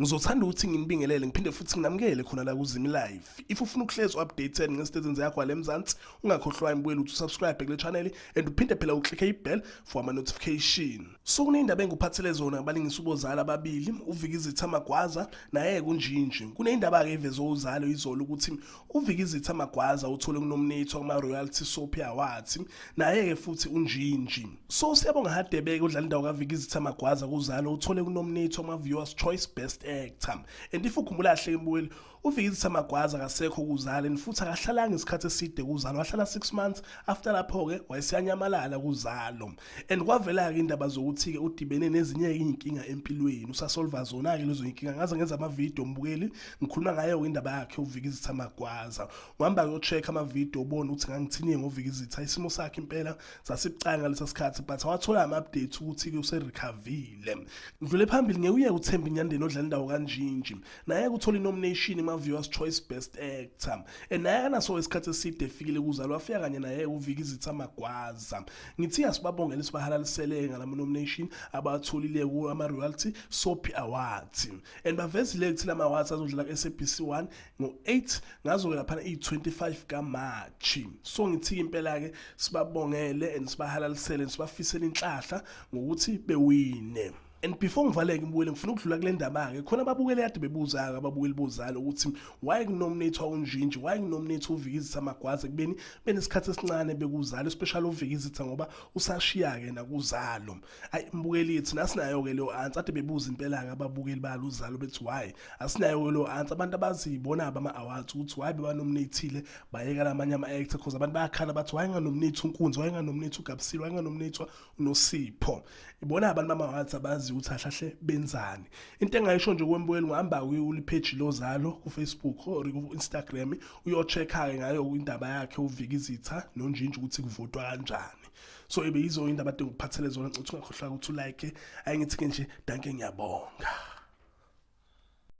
Ngizothanda ukuthi nginibingelele ngiphinde futhi nginamukele khona la kuZimi Live. If ufuna ukuhlezi updated ngezinto ezenzeka kwale Mzansi, ungakhohlwa imbuyelo ukuthi usubscribe kule channel and uphinde phela uclicke ibell for ama notification. So kuneyindaba engikuphathele zona ngabalingisi ubozala ababili, uVikizitha Magwaza naye kuNjinji. Kuneyindaba ke evezwe uzalo izolo ukuthi uVikizitha Magwaza uthole kunominate kuma Royalty Soapie Awards, naye ke futhi uNjinji. So siyabonga Hadebe udlala indawo kaVikizitha Magwaza kuzalo uthole kunominate kuma Viewers Choice Best Actor. And if ukhumbula kahle imbuyelo, uVikizitha Magwaza akasekho kuzalo and futhi akahlalanga isikhathi eside kuzalo, wahlala 6 months. After lapho ke wayeseyanyamalala kuzalo. And kwavela ke indaba zokuthi ke udibene nezinye izinkinga empilweni, usasolva zona ke lezo inkinga. Ngaze ngenza ama video, mbukeli, ngikhuluma ngayo indaba yakhe uVikizitha Magwaza. Uhamba uyo-check ama video ubone ukuthi ngangithini ngoVikizitha. Isimo sakhe impela sasibucayi ngalesa sikhathi, but awathola ama updates ukuthi ke userecoverile. Ngidlule phambili ngeke uThembi Nyandeni odlala indawo kaNjinji, naye uthola inomination kuma Viewers Choice Best Actor, and naye akanaso isikhathi eside efikile kuzalo, wafika kanye naye uVikizitha Magwaza. Ngithi asibabongele, sibahalalisele ngalama nomination abatholile ku ama Royalty Soapie Awards. And bavezile ukuthi lama awards azodlala ku SABC 1 ngo8 ngazo lapha i25 kaMarch. So ngithi impela ke sibabongele and sibahalalisele, sibafisele inhlahla ngokuthi bewine. And before ngivaleke, mbukeli, ngifuna ukudlula kule ndaba-ke khona ababukeli kade bebuza-ke, ababukeli bozalo, ukuthi why kunominate uNjinji, why kunominate uVikizitha Magwaza ekubeni benesikhathi esincane bekuzalo, especially uVikizitha ngoba usashiya-ke nakuzalo. Ayi mbukeli, thina asinayo-ke leyo answer. Ade bebuza impela-ke ababukeli balo uzalo bethi why asinayo-ke leyo answer. Abantu abazibona ama-awards ukuthi why bebanominatile bayeka lamanye ama-actor, cause abantu bayakhala bathi why nganominate uNkunzi, why nganominate uGabsile, why nganominate uNosipho. Ibona abantu bama-awards abazi ukuthi ahlahle benzani. Into engayisho nje kwembukeli, ungahamba kwi-page lozalo ku-Facebook or ku-Instagram, uyo-check-a-ke ngayo indaba yakhe uVikizitha noNjinji ukuthi kuvotwa kanjani. So ibe yizo indaba ade ngikuphathele zona. Ngicela ungakhohlwa ukuthi ulike. Ayingithi-ke nje dankie, ngiyabonga.